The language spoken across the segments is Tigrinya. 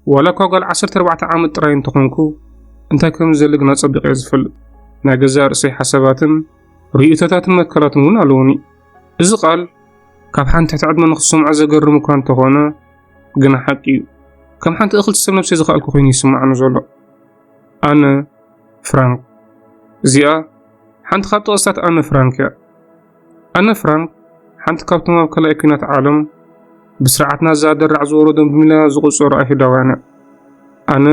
ዋላ እኳ ጓል ዓሰርተ ኣርባዕተ ዓመት ጥራይ እንተኾንኩ፣ እንታይ ከም ዝደሊ ግና ጸቢቐ እየ ዝፈልጥ። ናይ ገዛእ ርእሰይ ሓሳባትን ርእይቶታትን መትከላትን እውን ኣለዉኒ። እዚ ቃል ካብ ሓንቲ ትሕቲ ዕድመ ንኽትሰምዖ ዘገርም እኳ እንተኾነ፣ ግና ሓቂ እዩ። ከም ሓንቲ እኽልቲ ሰብ ነብሰይ ዝኸኣልኩ ኮይኑ ይስምዓኒ ዘሎ። ኣነ ፍራንክ። እዚኣ ሓንቲ ካብ ጥቕስታት ኣነ ፍራንክ እያ። ኣነ ፍራንክ ሓንቲ ካብቶም ኣብ ካልኣይ ኲናት ዓለም ብስርዓት ናዚ ኣደራዕ ዝወረዶም ብሚልዮናት ዝቑጸሩ ኣይሁዳውያን እያ። ኣነ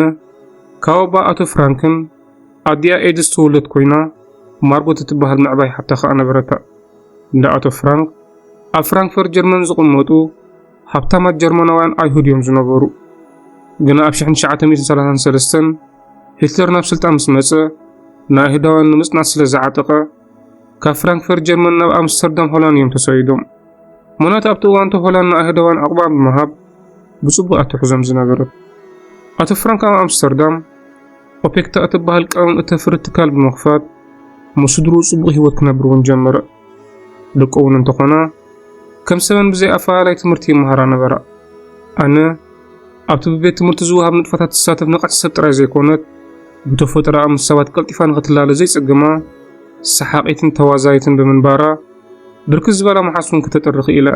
ካብ ኣባ ኣቶ ፍራንክን ኣዲኣ ኤድስ ትውለድ ኮይና፣ ማርጎት እትበሃል ምዕባይ ሓብታ ከኣ ነበረታ። እንዳ ኣቶ ፍራንክ ኣብ ፍራንክፈርት ጀርመን ዝቕመጡ ሃብታማት ጀርመናውያን ኣይሁድ እዮም ዝነበሩ። ግና ኣብ ሽሕን ትሽዓተ ሚእትን ሰላሳን ሰለስተን ሂትለር ናብ ስልጣን ምስ መጸ፣ ንኣይሁዳውያን ንምጽናት ስለ ዝዓጠቐ፣ ካብ ፍራንክፈርት ጀርመን ናብ ኣምስተርዳም ሆላንድ እዮም ተሰይዶም። ምኽንያቱ ኣብቲ እዋን እቲ ሆላንድ ንኣይሁዳውያን ዕቑባ ብምሃብ ብጽቡቕ እያ ትሕዞም ዝነበረት። ኣቶ ፍራንክ ኣብ ኣምስተርዳም ኦፔክታ እትበሃል ቀመም እተፍሪ ትካል ብምኽፋት ምስ ስድርኡ ጽቡቕ ህይወት ክነብር እውን ጀመረ። ደቁ እውን እንተኾና ከም ሰበን ብዘይ ኣፈላላይ ትምህርቲ ይመሃራ ነበራ። ኣነ ኣብቲ ብቤት ትምህርቲ ዝወሃብ ንጥፈታት ትሳተፍ ንቕሕቲ ሰብ ጥራይ ዘይኮነት፣ ብተፈጥሮኣ ምስ ሰባት ቀልጢፋ ንኽትላለ ዘይጽግማ፣ ሰሓቒትን ተዋዛይትን ብምንባራ፣ ብርክት ዝበላ መሓዙት እውን ክተጥሪ ክኢላ።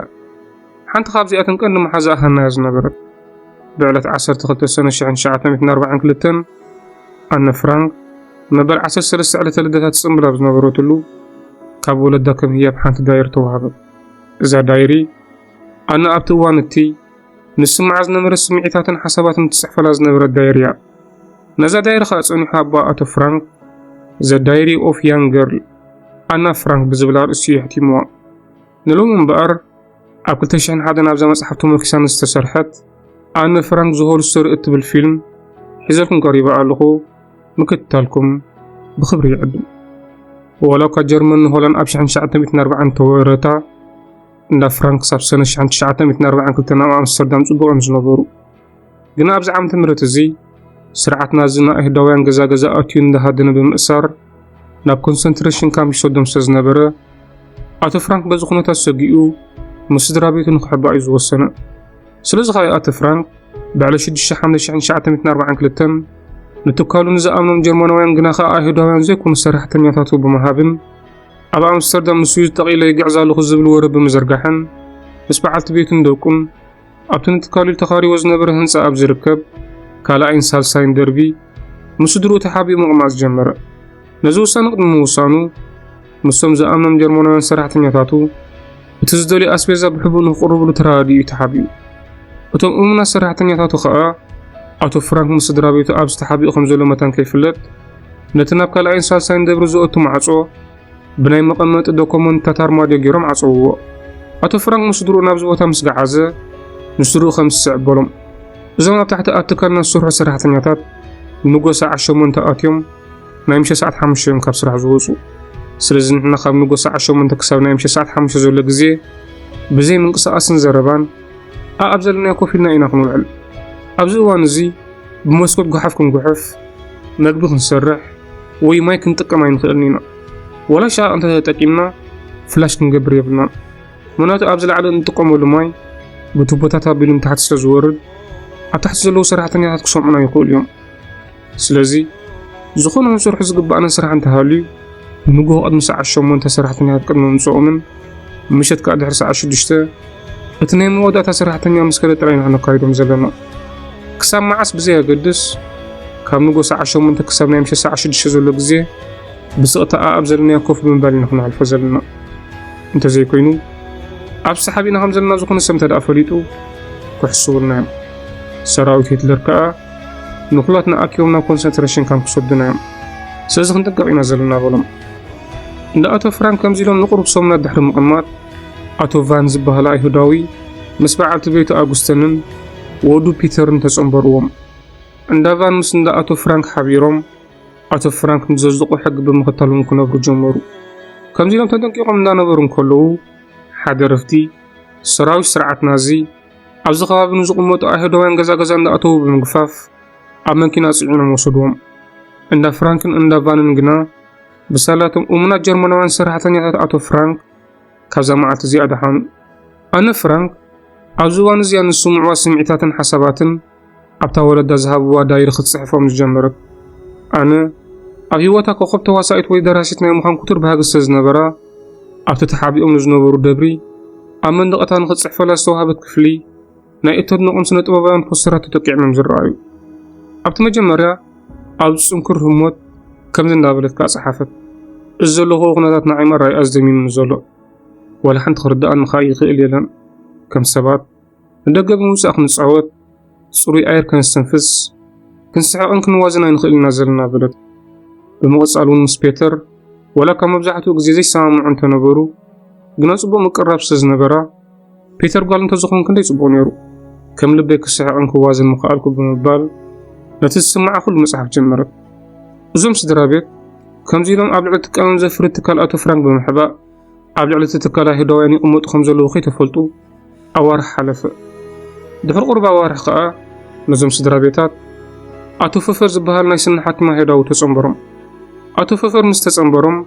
ሓንቲ ካብዚኣተን ቀንዲ መሓዛኣ ሃና እያ ዝነበረት። ብዕለት ዓሰርተ ክልተ ሰነ ሽሕን ትሽዓተ ሚእትን ኣርባዓን ክልተን ኣነ ፍራንክ መበል ዓሰርተ ሰለስተ ዕለተ ልደታ ትጽንብል ኣብ ዝነበረትሉ፣ ካብ ወለዳ ከም ህያብ ሓንቲ ዳይር ተዋህበት። እዛ ዳይሪ ኣነ ኣብቲ እዋን እቲ ንስምዓ ዝነበረ ስምዒታትን ሓሳባትን ትጽሕፈላ ዝነበረት ዳይሪ እያ። ነዛ ዳይሪ ኸኣ ጸኒሑ ኣባ ኣቶ ፍራንክ The Diary of Young Girl ኣና ፍራንክ ብዝብል ኣርእስቲ እዩ የሕቲምዋ። ንሎሚ እምበኣር ኣብ ክልተ ሽሕን ሓደን ኣብዛ መጽሓፍ ተመርኪሳ ንዝተሰርሐት ኣነ ፍራንክ ዝሆል ስቶሪ እትብል ፊልም ሒዘልኩም ቀሪበ ኣለኹ። ምክትታልኩም ብኽብሪ ይዕድም። ዋላ እኳ ጀርመን ንሆላንድ ኣብ ሽሕን ትሽዓተ ሚእትን ኣርባዓን ተወረታ፣ እንዳ ፍራንክ ክሳብ ሰነ ሽሕን ትሽዓተ ሚእትን ኣርባዓን ክልተን ኣብ ኣምስተርዳም ጽቡቕ እዮም ዝነበሩ። ግና ኣብዚ ዓመተ ምህረት እዚ ስርዓት ናዚ ንኣይሁዳውያን ገዛ ገዛ ኣትዩ እንዳሃደነ ብምእሳር ናብ ኮንሰንትሬሽን ካምፕ ይሰዶም ስለ ዝነበረ፣ ኣቶ ፍራንክ በዚ ኩነታት ሰጊኡ ምስ ስድራ ቤቱ ንክሕባእ እዩ ዝወሰነ። ስለዚ ከኣ ኣቶ ፍራንክ ብዕለት ሽዱሽተ ሓምለ ሽሕን ትሽዓተ ሚእትን ኣርባዓን ክልተን ንትካሉ ንዝኣምኖም ጀርመናውያን ግና ከኣ ኣይሁዳውያን ዘይኮኑ ሰራሕተኛታቱ ብምሃብን ኣብ ኣምስተርዳም ንሱ እዩ ተጠቒለ ይግዕዝ ኣለኹ ዝብል ወረ ብምዝርጋሕን ምስ በዓልቲ ቤቱን ደቁን ኣብቲ ንትካሉ ተኻሪዎ ዝነበረ ህንጻ ኣብ ዝርከብ ካልኣይን ሳልሳይን ደርቢ ምስ ስድርኡ ተሓቢኡ ምቕማጥ ዝጀመረ። ነዚ ውሳነ ቅድሚ ምውሳኑ ምስቶም ዝኣምኖም ጀርመናውያን ሰራሕተኛታቱ እቲ ዝደልዮ ኣስቤዛ ብሕቡእ ንክቕርብሉ ተራድኡ እዩ ተሓቢኡ። እቶም እሙናት ሰራሕተኛታቱ ኸኣ ኣቶ ፍራንክ ምስ ስድራ ቤቱ ኣብዚ ተሓቢኡ ከም ዘሎ መታን ከይፍለጥ ነቲ ናብ ካልኣይን ሳልሳይን ደብሪ ዘእቱ ማዕጾ ብናይ መቐመጢ ዶኮመንትታት ኣርማድዮ ገይሮም ዓጸውዎ። ኣቶ ፍራንክ ምስ ስድርኡ ናብዚ ቦታ ምስ ገዓዘ ንስድርኡ ከም ዝስዕብ በሎም። እዞም ኣብ ታሕቲ ኣብ ትካልና ዝሰርሑ ሰራሕተኛታት ንጎ ሰዓት ሸሞንተ ኣትዮም ናይ ምሸት ሰዓት ሓሙሽተ እዮም ካብ ስራሕ ዝወጹ። ስለዚ ንሕና ካብ ንጎ ሰዓት ሸሞንተ ክሳብ ናይ ምሸት ሰዓት ሓሙሽተ ዘሎ ግዜ ብዘይ ምንቅስቓስን ዘረባን ኣኣብ ዘለናዮ ኮፍ ኢልና ኢና ክንውዕል። ኣብዚ እዋን እዚ ብመስኮት ጓሓፍ ክንጉሕፍ፣ መግቢ ክንሰርሕ ወይ ማይ ክንጥቀም ኣይንኽእልን ኢና። ዋላ ሸቓቕ እንተተጠቂምና ፍላሽ ክንገብር የብልናን። ምኽንያቱ ኣብዚ ላዕሊ እንጥቀመሉ ማይ ብቱቦታት ኣቢሉ ንታሕቲ ስለ ዝወርድ ኣብ ታሕቲ ዘለዉ ሰራሕተኛታት ክሰምዑና ይኽእሉ እዮም። ስለዚ ዝኾነ ክንሰርሖ ዝግባኣና ስራሕ እንተሃልዩ ንግሆ ቅድሚ ሰዓት ሸሞንተ ሰራሕተኛታት ቅድሚ ምምፅኦምን ምሸት ከኣ ድሕሪ ሰዓት ሽዱሽተ እቲ ናይ መወዳእታ ሰራሕተኛ ምስ ከደ ጥራይ ኢና ክነካይዶም ዘለና። ክሳብ መዓስ ብዘየገድስ ካብ ንግሆ ሰዓት ሸሞንተ ክሳብ ናይ ምሸት ሰዓት ሽዱሽተ ዘሎ ግዜ ብስቕታ ኣኣብ ዘለናዮ ኮፍ ብምባል ኢና ክነሕልፎ ዘለና። እንተዘይኮይኑ ኣብዚ ሓቢእና ከም ዘለና ዝኾነ ሰብ እንተ ደኣ ፈሊጡ ክሕስውልና እዮም። ሰራዊት ሂትለር ከኣ ንኹላትና ኣኪቦም ናብ ኮንሰንትሬሽን ካምፕ ክሰዱና እዮም። ስለዚ ክንጥንቀቕ ኢና ዘለና በሎም። እንዳ ኣቶ ፍራንክ ከምዚ ኢሎም ንቑሩብ ሰሙናት ድሕሪ ምቕማጥ ኣቶ ቫን ዝበሃል ኣይሁዳዊ ምስ በዓልቲ ቤቱ ኣጉስተንን ወዱ ፒተርን ተጸንበርዎም። እንዳ ቫን ምስ እንዳ ኣቶ ፍራንክ ሓቢሮም ኣቶ ፍራንክ ንዘዝለቖ ሕጊ ብምኽታል እውን ክነብሩ ጀመሩ። ከምዚ ኢሎም ተጠንቂቖም እንዳነበሩ እንከለዉ ሓደ ረፍቲ ሰራዊት ስርዓት ናዚ ኣብዚ ከባቢ ንዝቕመጡ ኣይሁዳውያን ገዛ ገዛ እንዳኣተዉ ብምግፋፍ ኣብ መኪና ጽዒኖም ወሰድዎም። እንዳ ፍራንክን እንዳ ቫንን ግና ብሳላቶም እሙናት ጀርመናውያን ሰራሕተኛታት ኣቶ ፍራንክ ካብዛ መዓልቲ እዚኣ ደሓኑ። ኣነ ፍራንክ ኣብዚ እዋን እዚኣ ንስምዕዋ ስምዒታትን ሓሳባትን ኣብታ ወለዳ ዝሃብዋ ዳይሪ ክትጽሕፎም ዝጀመረት። ኣነ ኣብ ህይወታ ኮኸብ ተዋሳኢት ወይ ደራሲት ናይ ምዃን ክቱር ባህጊ ስለ ዝነበራ፣ ኣብቲ ተሓቢኦም ንዝነበሩ ደብሪ ኣብ መንደቕ እታ ንኽትጽሕፈላ ዝተዋህበት ክፍሊ ናይ እተድንቖም ስነ ጥበባውያን ፖስተራት ተጠቂዖም እዮም ዝረኣዩ። ኣብቲ መጀመርያ ኣብ ጽንኩር ህሞት ከምዚ እንዳበለት ከኣ ጸሓፈት፣ እዚ ዘለኹዎ ኩነታት ንዓይ ማራ እዩ ኣዝደሚሙኒ ዘሎ። ዋላ ሓንቲ ክርድኣኒ ከኣ ይኽእል የለን። ከም ሰባት ንደገ ብምውጻእ ክንጻወት፣ ጽሩይ ኣየር ከነስተንፍስ፣ ክንስሕቕን ክንዋዘን ኣይንኽእልን ኢና ዘለና በለት። ብምቕጻል እውን ምስ ፔተር፣ ዋላ ካብ መብዛሕትኡ ግዜ ዘይሰማምዑ እንተነበሩ፣ ግና ጽቡቕ ምቅርራብ ስለ ዝነበራ፣ ፒተር ጓል እንተዝኸውን ክንደይ ጽቡቕ ነይሩ። ከም ልበይ ክስሕቕን ክዋዘን ምኸኣልኩ ብምባል ነቲ ዝስምዓ ኩሉ ምጽሓፍ ጀመረት። እዞም ስድራ ቤት ከምዚ ኢሎም ኣብ ልዕሊ እቲ ቀመም ዘፍሪ ትካል ኣቶ ፍራንክ ብምሕባእ ኣብ ልዕሊ እቲ ትካል ኣይሁዳውያን ይቕመጡ ከም ዘለዉ ከይተፈልጡ ኣዋርሕ ሓለፈ። ድሕሪ ቁሩብ ኣዋርሕ ከኣ ነዞም ስድራ ቤታት ኣቶ ፈፈር ዝበሃል ናይ ስኒ ሓኪም ኣይሁዳዊ ተጸንበሮም። ኣቶ ፈፈር ምስ ተጸንበሮም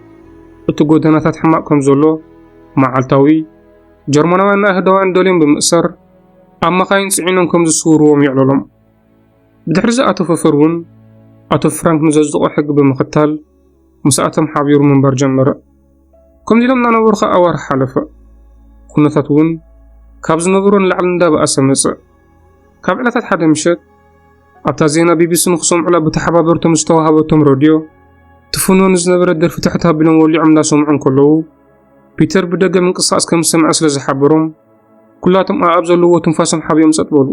እቲ ጎደናታት ሕማቕ ከም ዘሎ መዓልታዊ ጀርመናውያን ንኣይሁዳውያን ደልዮም ብምእሳር ኣብ መኻይን ጽዒኖም ከም ዝስውርዎም የዕለሎም። ብድሕሪዚ ኣቶ ፈፈር እውን ኣቶ ፍራንክ ንዘጽድቖ ሕጊ ብምኽታል ምስኣቶም ሓቢሩ ምንባር ጀመረ። ከምዚ ኢሎም እናነበሩ ኸኣ ኣዋርሕ ሓለፈ። ኩነታት እውን ካብ ዝነበሮ ንላዕሊ እንዳበኣሰ መጸ። ካብ ዕለታት ሓደ ምሸት ኣብታ ዜና ቢቢሲ ንኽሰምዑላ ብተሓባበርቶም ዝተዋሃበቶም ረድዮ ትፍኖ ንዝነበረት ደርፊ ትሕት ኣቢሎም ወሊዖም እንዳሰምዑ እንከለዉ ፒተር ብደገ ምንቅስቓስ ከም ዝሰምዐ ስለ ዝሓበሮም ኩላቶም ኣኣብ ዘለዎ ትንፋሶም ሓቢኦም ጸጥ በሉ።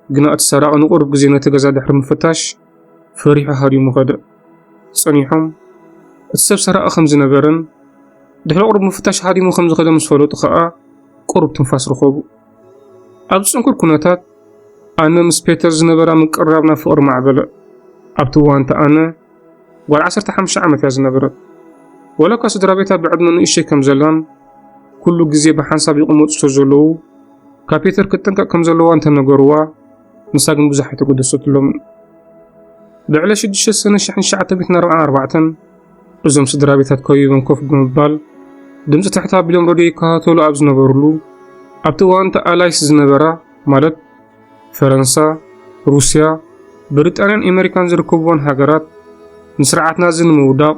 ግና እቲ ሰራቒ ንቑሩብ ግዜ ነቲ ገዛ ድሕሪ ምፍታሽ ፈሪሑ ሃዲሙ ኸደ። ጸኒሖም እቲ ሰብ ሰራቒ ከም ዝነበረን ድሕሪ ቁሩብ ምፍታሽ ሃዲሙ ከም ዝኸደ ምስ ፈለጡ ኸኣ ቁሩብ ትንፋስ ረኸቡ። ኣብ ጽንኩር ኩነታት ኣነ ምስ ፔተር ዝነበራ ምቅርራብ ናብ ፍቕሪ ማዕበለ። ኣብቲ እዋን እቲ ኣነ ጓል ዓሰርተ ሓሙሽተ ዓመት እያ ዝነበረት። ወላ እኳ ስድራ ቤታ ብዕድመ ንእሽተይ ከም ዘላን ኩሉ ግዜ ብሓንሳብ ይቕመጡ ስለ ዘለዉ ካብ ፔተር ክትጥንቀቕ ከም ዘለዋ እንተነገርዋ፣ ንሳ ግን ብዙሕ ኣይተገደሰትሎምን። ብዕለት ሽዱሽተ ሰነ ሽሕን ትሽዓተ ሚእትን ኣርባዓን ኣርባዕተን እዞም ስድራ ቤታት ከቢቦም ኮፍ ብምባል ድምጺ ትሕት ኣቢሎም ረድዮ ይከታተሉ ኣብ ዝነበርሉ ኣብቲ እዋን እቲ ኣላይስ ዝነበራ ማለት ፈረንሳ፣ ሩስያ፣ ብሪጣንያን ኤመሪካን ዝርከብወን ሃገራት ንስርዓት ናዚ ንምውዳቕ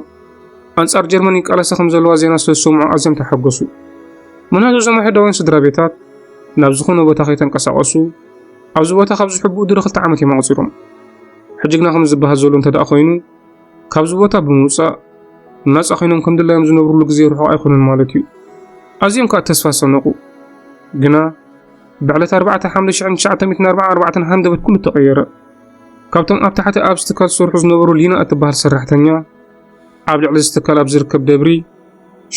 ኣንጻር ጀርመን ይቃለሳ ከም ዘለዋ ዜና ስለ ዝሰምዑ ኣዝዮም ተሓጎሱ። ምናልባት እዞም ኣይሁዳውያን ስድራ ቤታት ናብ ዝኾነ ቦታ ከይተንቀሳቐሱ ኣብዚ ቦታ ካብ ዝሕብኡ ድሮ ክልተ ዓመት እዮም ኣቑጺሮም። ሕጂ ግና ከም ዝበሃል ዘሎ እንተ ደኣ ኮይኑ ካብዚ ቦታ ብምውጻእ ናጻ ኮይኖም ከም ድላዮም ዝነብሩሉ ግዜ ርሑቕ ኣይኮነን ማለት እዩ። ኣዝዮም ከኣ ተስፋ ሰነቑ። ግና ብዕለት ኣርባዕተ ሓምለ ሽሕን ትሽዓተ ሚእትን ኣርባዓን ኣርባዕተን ሃንደበት ኩሉ ተቐየረ። ካብቶም ኣብ ታሕቲ ኣብዚ ትካል ዝሰርሑ ዝነበሩ ሊና እትበሃል ሰራሕተኛ ኣብ ልዕሊ እዚ ትካል ኣብ ዝርከብ ደብሪ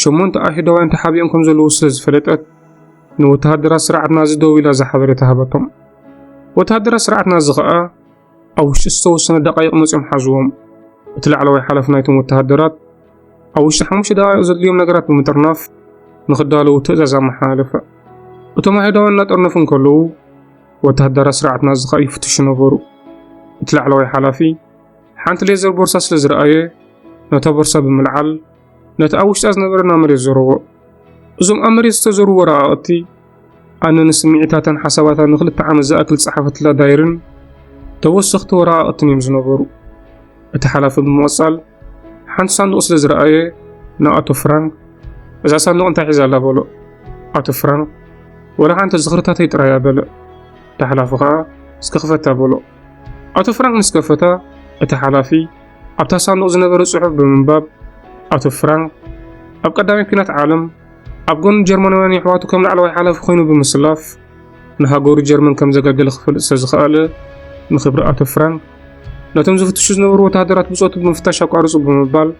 ሸሞንተ ኣይሁዳውያን ተሓቢኦም ከም ዘለዉ ስለ ዝፈለጠት ንወተሃደራት ስርዓት ናዚ ደው ኢላ እዛ ሓበሬታ ሃበቶም። ወተሃደራት ስርዓት ናዚ ኸኣ ኣብ ውሽጢ ዝተወሰነ ደቓይቕ መጺኦም ሓዝዎም። እቲ ላዕለዋይ ሓላፊ ናይቶም ወተሃደራት ኣብ ውሽጢ ሓሙሽተ ደቓይቕ ዘድልዮም ነገራት ብምጥርናፍ ንኽዳለዉ ትእዛዝ ኣመሓላለፈ። እቶም ኣይሁዳውያን እናጠርነፉ እንከለዉ ወተሃደራት ስርዓት ናዚ ኸኣ ይፍትሹ ነበሩ። እቲ ላዕለዋይ ሓላፊ ሓንቲ ሌዘር ቦርሳ ስለ ዝረኣየ ነታ ቦርሳ ብምልዓል ነቲ ኣብ ውሽጣ ዝነበረ ናብ መሬት ዘረቦ። እዞም ኣብ መሬት ዝተዘርቡ ወረቓቕቲ ኣነ ንስምዒታታን ሓሳባታን ንኽልተ ዓመት ዝኣክል ዝጸሓፈትላ ዳይርን ተወሰኽቲ ወረቓቕትን እዮም ዝነበሩ። እቲ ሓላፊ ብምቕጻል ሓንቲ ሳንዱቕ ስለ ዝረኣየ ንኣቶ ፍራንክ እዛ ሳንዱቕ እንታይ ሒዛ ኣላ በሎ። ኣቶ ፍራንክ ወላ ሓንቲ ዝኽርታተይ ጥራይ እያ በለ። እቲ ሓላፊ ኸኣ እስከ ክፈታ በሎ። ኣቶ ፍራንክ ምስ ከፈታ እቲ ሓላፊ ኣብታ ሳንዱቕ ዝነበረ ጽሑፍ ብምንባብ ኣቶ ፍራንክ ኣብ ቀዳማይ ኲናት ዓለም ኣብ ጎኒ ጀርመናውያን የሕዋቱ ከም ላዕለዋይ ሓላፊ ኮይኑ ብምስላፍ ንሃገሩ ጀርመን ከም ዘገልገለ ክፈልጥ ስለ ዝኸኣለ ንኽብሪ ኣቶ ፍራንክ ነቶም ዝፍትሹ ዝነበሩ ወተሃደራት ብጾቱ ብምፍታሽ ኣቋርጹ ብምባል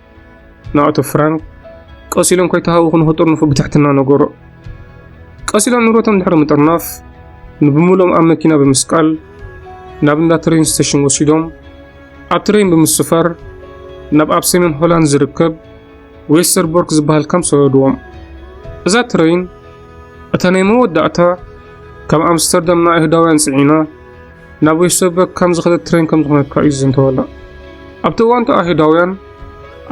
ንኣቶ ፍራንክ ቀስ ኢሎም ከይተሃውኹ ንኽጥርንፉ ብትሕትና ነገሮ። ቀስ ኢሎም ንብረቶም ድሕሪ ምጥርናፍ ንብምሉኦም ኣብ መኪና ብምስቃል ናብ እንዳ ትሬን ስቴሽን ወሲዶም ኣብ ትሬን ብምስፋር ናብ ኣብ ሰሜን ሆላንድ ዝርከብ ዌስተርቦርክ ዝበሃል ካምፕ ሰደድዎም። እዛ ትሬን እታ ናይ መወዳእታ ካብ ኣምስተርዳም ንኣይሁዳውያን ጽዒና ናብ ዌስተርቦርክ ካምፕ ዝኸደት ትሬን ከም ዝኾነት ከኣ እዩ ዝዝንተወላ። ኣብቲ እዋን እቲ ኣይሁዳውያን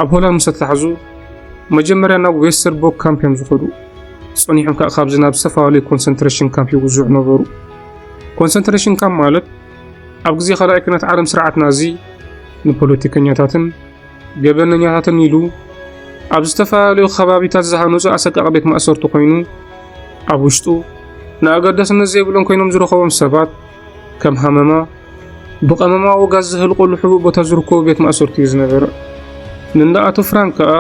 ኣብ ሆላንድ ምስ ተታሕዙ መጀመርያ ናብ ዌስተርቦርክ ካምፕ እዮም ዝኸዱ። ጸኒሖም ከኣ ካብዚ ናብ ዝተፈላለዩ ኮንሰንትሬሽን ካምፕ ይውዝዑ ነበሩ። ኮንሰንትሬሽን ካምፕ ማለት ኣብ ግዜ ካልኣይ ኩናት ዓለም ስርዓት ናዚ ንፖለቲከኛታትን ገበነኛታትን ኢሉ ኣብ ዝተፈላለዩ ከባቢታት ዝሃነጹ ኣሰቃቂ ቤት ማእሰርቲ ኮይኑ፣ ኣብ ውሽጡ ንኣገዳስነት ዘይብሎም ኮይኖም ዝረኸቦም ሰባት ከም ሃመማ፣ ብቐመማዊ ጋዝ ዝህልቆሉ ሕቡእ ቦታ ዝርከቡ ቤት ማእሰርቲ እዩ ዝነበረ። ንእንዳ ኣቶ ፍራንክ ከኣ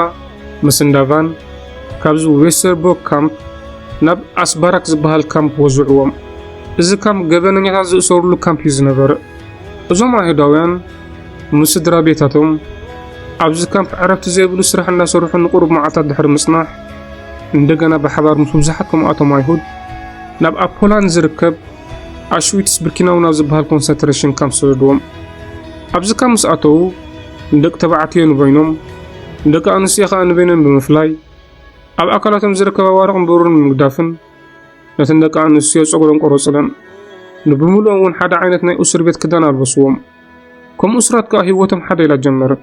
ምስ እንዳ ቫን ካብዚ ዌስተርቦርግ ካምፕ ናብ ኣስባራክ ዝበሃል ካምፕ ወዝዕዎም። እዚ ካምፕ ገበነኛታት ዝእሰሩሉ ካምፕ እዩ ዝነበረ። እዞም ኣይሁዳውያን ምስ ስድራ ቤታቶም ኣብዚ ካምፕ ዕረፍቲ ዘይብሉ ስራሕ እናሰርሑ ንቁሩብ መዓልታት ድሕሪ ምጽናሕ፣ እንደገና ብሓባር ምስ ብዙሓት ከምኣቶም ኣይሁድ ናብ ኣብ ፖላንድ ዝርከብ ኣሽዊትስ ብርኪናው ናብ ዝበሃል ኮንሰንትሬሽን ካምፕ ሰደድዎም። ኣብዚ ካምፕ ምስ ኣተዉ፣ ንደቂ ተባዕትዮ ንበይኖም፣ ንደቂ ኣንስትዮ ከኣ ንበይነን ብምፍላይ፣ ኣብ ኣካላቶም ዝርከብ ኣዋርቕን ብሩርን ብምግዳፍን፣ ነተን ደቂ ኣንስትዮ ጸጉረን ቆረጹለን። ንብምሉኦም እውን ሓደ ዓይነት ናይ እስር ቤት ክዳን ኣልበስዎም። ከም እሱራት ከኣ ህይወቶም ሓደ ኢላ ጀመረት።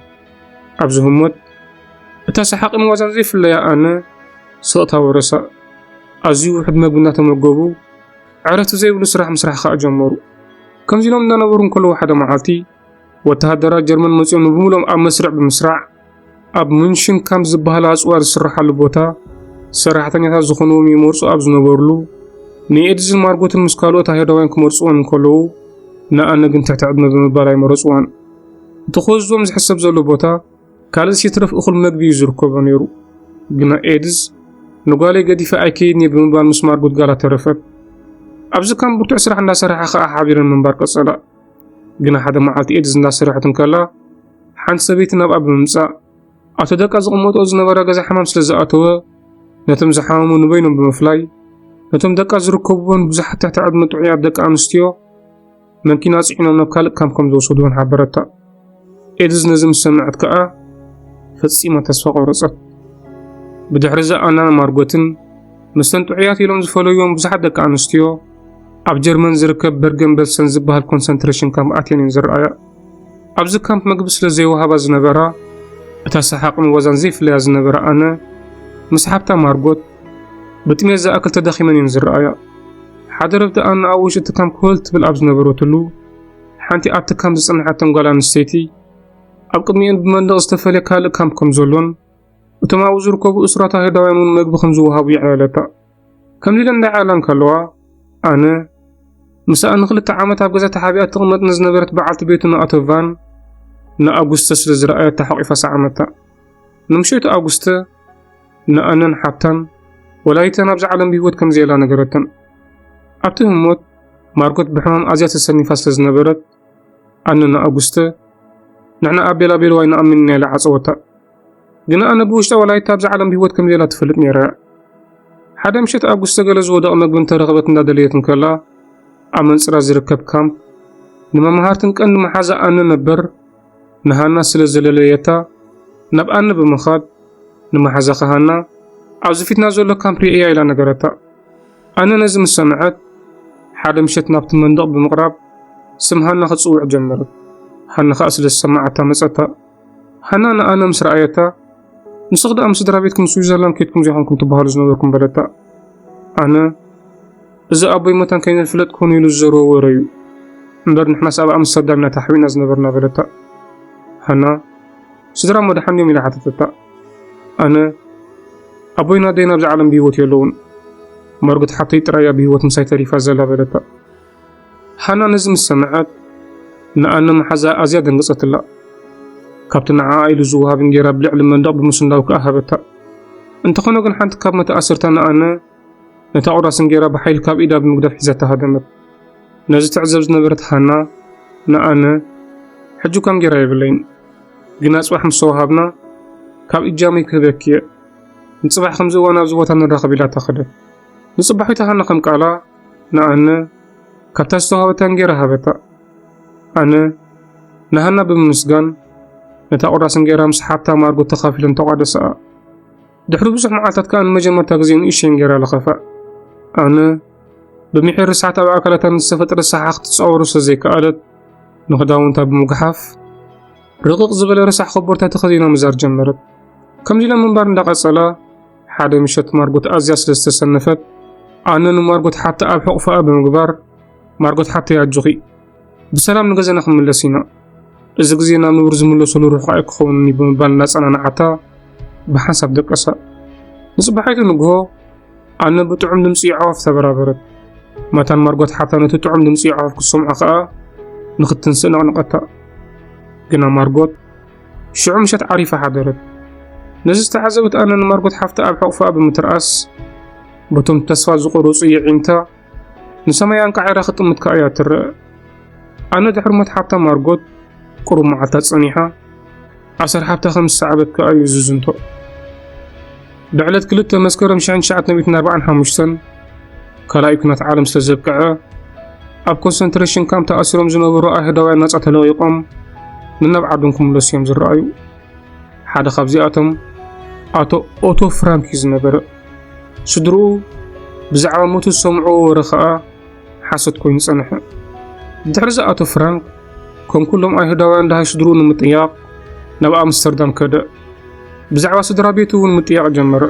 ኣብዚ ህሞት፣ እታ ሰሓቕን ዋዛን ዘይፍለያ ኣነ ስቕታ ወረሳ። ኣዝዩ ውሑድ መግቢ እናተመገቡ፣ ዕረፍቲ ዘይብሉ ስራሕ ምስራሕ ከኣ ጀመሩ። ከምዚ ኢሎም እናነበሩ እንከለዉ ሓደ መዓልቲ፣ ወተሃደራት ጀርመን መጺኦም ንብምሉኦም ኣብ መስርዕ ብምስራዕ፣ ኣብ ሙንሽን ካምፕ ዝበሃል ኣጽዋር ዝስረሓሉ ቦታ ሰራሕተኛታት ዝኾንዎም ይመርጹ ኣብ ዝነበርሉ፣ ንኤድዝን ማርጎትን ምስ ካልኦት ኣይሁዳውያን ክመርጽወን እንከለዉ፣ ንኣነ ግን ትሕቲ ዕድመ ብምባል ኣይመረጽዋን። እቲ ክወስድዎም ዝሕሰብ ዘሎ ቦታ ካልእስ ይትረፍ እኹል መግቢ እዩ ዝርከቦ ነይሩ። ግና ኤድዝ፣ ንጓለይ ገዲፈ ኣይከይድን እየ ብምባል ምስ ማርጎት ጋላ ተረፈት። ኣብዚ ካምፕ ብርቱዕ ስራሕ እንዳሰርሓ ከኣ ሓቢረን ምንባር ቀጸላ። ግና ሓደ መዓልቲ ኤድዝ እንዳሰርሐት እንከላ፣ ሓንቲ ሰበይቲ ናብኣ ብምምጻእ፣ ኣብቲ ደቃ ዝቕመጥኦ ዝነበራ ገዛ ሕማም ስለ ዝኣተወ፣ ነቶም ዝሓመሙ ንበይኖም ብምፍላይ፣ ነቶም ደቃ ዝርከብዎን ብዙሓት ትሕቲ ዕድመ ጥዑያት ደቂ ኣንስትዮ መንኪና ጽዒኖም ናብ ካልእ ካምፕ ከም ዝወሰድወን ሓበረታ። ኤድዝ ነዚ ምስ ሰምዐት ከኣ ፈጺማ ተስፋ ቆረጸት። ብድሕሪ እዚ ኣናን ማርጎትን፣ ምስተን ጥዑያት ኢሎም ዝፈለዩዎም ብዙሓት ደቂ ኣንስትዮ፣ ኣብ ጀርመን ዝርከብ በርገን በልሰን ዝበሃል ኮንሰንትሬሽን ካምፕ ኣትየን እየን ዝረኣያ። ኣብዚ ካምፕ መግቢ ስለ ዘይወሃባ ዝነበራ፣ እታ ሰሓቕን ዋዛን ዘይፍለያ ዝነበራ ኣነ፣ ምስ ሓብታ ማርጎት፣ ብጥሜት ዝኣክል ተዳኺመን እየን ዝረኣያ። ሓደ ረብቲ ኣነ ኣብ ውሽጢ እቲ ካምፕ ኮለል ትብል ኣብ ዝነበረትሉ፣ ሓንቲ ኣብቲ ካምፕ ዝጸንሐተን ጓል ኣንስተይቲ፣ ኣብ ቅድሚኤን ብመንደቕ ዝተፈልየ ካልእ ካምፕ ከም ዘሎን፣ እቶም ኣብኡ ዝርከቡ እሱራት ኣይሁዳውያን እውን መግቢ ከም ዝወሃቡ የዕለለታ። ከምዚ ኢለን እንዳዕላላ እንከለዋ፣ ኣነ፣ ምስኣ ንኽልተ ዓመት ኣብ ገዛ ተሓቢኣ ትቕመጥ ንዝነበረት በዓልቲ ቤቱ ንኣቶ ቫን፣ ንኣጉስተ ስለ ዝረኣየታ ሓቂፋ ሰዓመታ። ንምሸቱ ኣጉስተ፣ ንኣነን ሓብታን፣ ወላዲተን ኣብዚ ዓለም ብህይወት ከም ዘየላ ነገረተን። ኣብቲ ህሞት፣ ማርጎት ብሕማም ኣዝያ ተሰኒፋ ስለ ዝነበረት፣ ኣነ ንኣጉስተ፣ ንሕና ኣብ ቤላ ቤልዋይ ንኣምን ኢና ኢላ ዓጸወታ። ግና ኣነ ብውሽጣ ወላዲታ ኣብዚ ዓለም ብህይወት ከም ዘየላ ትፈልጥ ነይራ እያ። ሓደ ምሸት ኣጉስተ ገለ ዝወደቐ መግቢ እንተረኸበት እንዳደለየት እንከላ፣ ኣብ መንጽራ ዝርከብ ካምፕ፣ ንመማህርትን ቀንዲ መሓዛ ኣነ ነበር፣ ንሃና ስለ ዘለለየታ፣ ናብ ኣነ ብምኻድ፣ ንመሓዛኺ ሃና፣ ኣብዚ ፊትና ዘሎ ካምፕ ርእያ ኢላ ነገረታ። ኣነ ነዚ ምስ ሰምዐት፣ ሓደ ምሸት ናብቲ መንደቕ ብምቕራብ፣ ስም ሃና ክትጽውዕ ጀመረት። ሃና ኸኣ ስለ ዝሰማዓታ መጸታ። ሃና ንኣነ ምስ ረኣየታ፣ ንስኺ ደኣ ምስ ስድራ ቤትኩም ስዊዘርላንድ ኬድኩም ዘይኮንኩም ትበሃሉ ዝነበርኩም በለታ። ኣነ፣ እዚ ኣቦይ መታን ከይንፍለጥ ኮነ ኢሉ ዝዘርዎ ወረ እዩ። እምበር ንሕናስ ኣብ ኣምስተርዳም ኢና ተሓቢእና ዝነበርና በለታ። ሃና፣ ስድራ እሞ ደሓን ድዮም ኢላ ሓተተታ። ኣነ፣ ኣቦይን ኣደይን ኣብዚ ዓለም ብህይወት የለውን። ማርጎት ሓብተይ ጥራይ እያ ብህይወት ምሳይ ተሪፋ ዘላ በለታ። ሃና ነዚ ምስ ሰምዐት፣ ንኣነ መሓዛ ኣዝያ ደንገጸትላ። ካብቲ ንዓኣ ኢሉ ዝወሃብ እንጌራ ብልዕሊ መንደቕ ብምስንዳው ከኣ ሃበታ። እንተኾነ ግን ሓንቲ ካብ መተኣስርታ ንኣነ ነታ ቁራስ እንጌራ ብሓይሊ ካብ ኢዳ ብምግዳፍ ሒዛታ ሃደመት። ነዚ ትዕዘብ ዝነበረት ሃና ንኣነ፣ ሕጂ እኳ እንጌራ የብለይን፣ ግና ጽባሕ ምስ ተወሃብና ካብ እጃመይ ክህበኪ እየ። ንጽባሕ ከምዚ እዋን ኣብዚ ቦታ ንራኸብ ኢላታ ከደት። ንጽባሒቱ ሃና ከም ቃላ ንኣነ ካብታ ዝተዋህበታ እንጌራ ሃበታ። ኣነ ንሃና ብምምስጋን ነታ ቁራስ እንጌራ ምስ ሓብታ ማርጎት ተኻፊለን ተቋደሰኣ። ድሕሪ ብዙሕ መዓልታት ከኣ ንመጀመርታ ግዜ ንእሽተይ እንጌራ ለኸፋ። ኣነ ብምሒር ርሳሓት ኣብ ኣካላታ ንዝተፈጥረ ሰሓኽ ክትጻወሮ ስለ ዘይከኣለት ንኽዳውንታ ብምጉሓፍ ርቕቕ ዝበለ ረሳሕ ኮቦርታ ተኸዲና ምዛር ጀመረት። ከምዚ ኢለን ምንባር እንዳቐጸላ፣ ሓደ ምሸት ማርጎት ኣዝያ ስለ ዝተሰነፈት፣ ኣነ ንማርጎት ሓብታ ኣብ ሕቑፋኣ ብምግባር፣ "ማርጎት ሓብተይ ኣጆኺ፣ ብሰላም ንገዛና ክንምለስ ኢና። እዚ ግዜ ናብ ንቡር ዝምለሰሉ ርሑቕ ኣይክኸውንን እዩ ብምባል እናጸናንዓታ ብሓንሳብ ደቀሳ። ንጽባሒቱ ንግሆ ኣነ ብጥዑም ድምጺ ኣዕዋፍ ተበራበረት። መታን ማርጎት ሓፍታ ነቲ ጥዑም ድምጺ ኣዕዋፍ ክትሰምዖ ከኣ ንኽትንስእ ነቕነቐታ። ግና ማርጎት ሽዑ ምሸት ዓሪፋ ሓደረት። ነዚ ዝተዓዘበት ኣነ ንማርጎት ሓፍታ ኣብ ሕቑፋኣ ብምትርኣስ፣ በቶም ተስፋ ዝቖረጹ የዒንታ ንሰማይ ኣንቃዒራ ክትጥምት ከኣ እያ ትረአ። ኣነ ድሕሪ ሞት ሓፍታ ማርጎት ቁሩብ መዓልታት ጸኒሓ፣ ኣሰር ሓፍታ ከም ዝሰዓበት ከኣ እዩ ዝዝንቶ። ብዕለት ክልተ መስከረም ሽሕን ትሽዓተ ሚእትን ኣርባዓን ሓሙሽተን ካልኣይ ኲናት ዓለም ስለ ዘብቅዐ፣ ኣብ ኮንሰንትሬሽን ካምፕ ተኣሲሮም ዝነበሩ ኣይሁዳውያን ናጻ ተለቒቖም ንናብ ዓዶም ክምለሱ እዮም ዝረኣዩ። ሓደ ካብዚኣቶም ኣቶ ኦቶ ፍራንክ እዩ ዝነበረ። ስድርኡ ብዛዕባ ሞቱ ዝሰምዕዎ ወረ ኸኣ ሓሶት ኮይኑ ጸንሐ። ድሕሪ እዚ ኣቶ ፍራንክ ከም ኩሎም ኣይሁዳውያን ደሃይ ስድርኡ ንምጥያቕ ናብ ኣምስተርዳም ከደ። ብዛዕባ ስድራ ቤቱ እውን ምጥያቕ ጀመረ።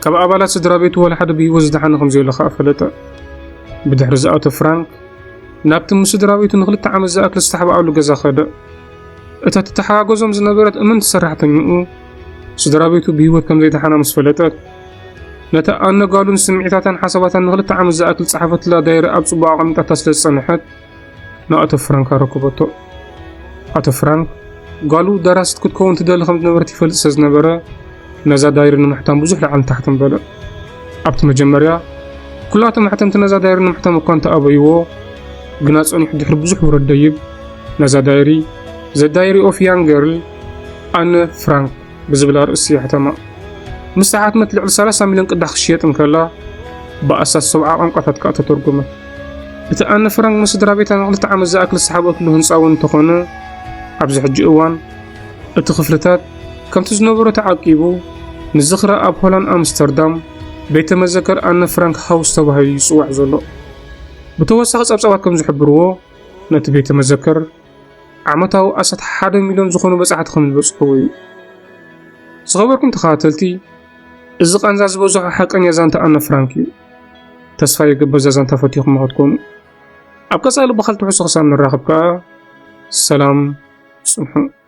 ካብ ኣባላት ስድራ ቤቱ ዋላ ሓደ ብህይወት ዝደሓነ ከም ዘየሎ ኸኣ ፈለጠ። ብድሕሪ እዚ ኣቶ ፍራንክ ናብቲ ምስ ስድራ ቤቱ ንኽልተ ዓመት ዝኣክል ዝተሓብኣሉ ገዛ ኸደ። እታ ትተሓጋገዞም ዝነበረት እምንቲ ሰራሕተኛኡ፣ ስድራ ቤቱ ብህይወት ከም ዘይደሓና ምስ ፈለጠት፣ ነታ ኣነ ጓሉን ስምዒታታን ሓሳባታን ንኽልተ ዓመት ዝኣክል ዝጸሓፈትላ ዳይሪ ኣብ ጽቡቕ ኣቐሚጣታ ስለ ዝጸንሐት፣ ንኣቶ ፍራንክ ኣረከበቶ። ኣቶ ፍራንክ ጓሉ ደራሲት ክትከውን ትደሊ ከም ዝነበረት ይፈልጥ ስለ ዝነበረ፣ ነዛ ዳይሪ ንምሕታም ብዙሕ ላዕልን ታሕትን በለ። ኣብቲ መጀመርያ ኩላቶም ኣሕተምቲ ነዛ ዳይሪ ንምሕታም እኳ እንተኣበይዎ፣ ግና ጸኒሑ ድሕሪ ብዙሕ ውረድ ደይብ ነዛ ዳይሪ፣ The Diary of Young Girl፣ ኣነ ፍራንክ ብዝብል ኣርእስቲ የሕተማ። ምስ ተሓትመት ልዕሊ ሰላሳ ሚልዮን ቅዳሕ ክሽየጥ እንከላ፣ ብኣስታት ሰብዓ ቋንቋታት ከኣ ተተርጎመት። እቲ ኣነ ፍራንክ ምስ ስድራ ቤታ ንኽልተ ዓመት ዝኣክል ዝተሓብኣትሉ ህንጻ እውን እንተኾነ፣ ኣብዚ ሕጂ እዋን እቲ ክፍልታት ከምቲ ዝነበሮ ተዓቂቡ፣ ንዝኽራ ኣብ ሆላንድ ኣምስተርዳም ቤተ መዘከር ኣነ ፍራንክ ሃውስ ተባሂሉ ይጽዋዕ ዘሎ። ብተወሳኺ ጸብጻባት ከም ዝሕብርዎ፣ ነቲ ቤተ መዘከር ዓመታዊ ኣስታት ሓደ ሚልዮን ዝኾኑ በጻሕቲ ከም ዝበጽሕዎ እዩ። ዝኸበርኩም ተኸታተልቲ፣ እዚ ቃንዛ ዝበዝሖ ሓቀኛ ዛንታ ኣነ ፍራንክ እዩ። ተስፋ ይገብር እዛ ዛንታ ፈቲኹማ ክትኮኑ። ኣብ ቀጻሊ ብኻልእ ትሕዝቶ ክሳብ ንራኸብ ከኣ ሰላም ጽንሑ።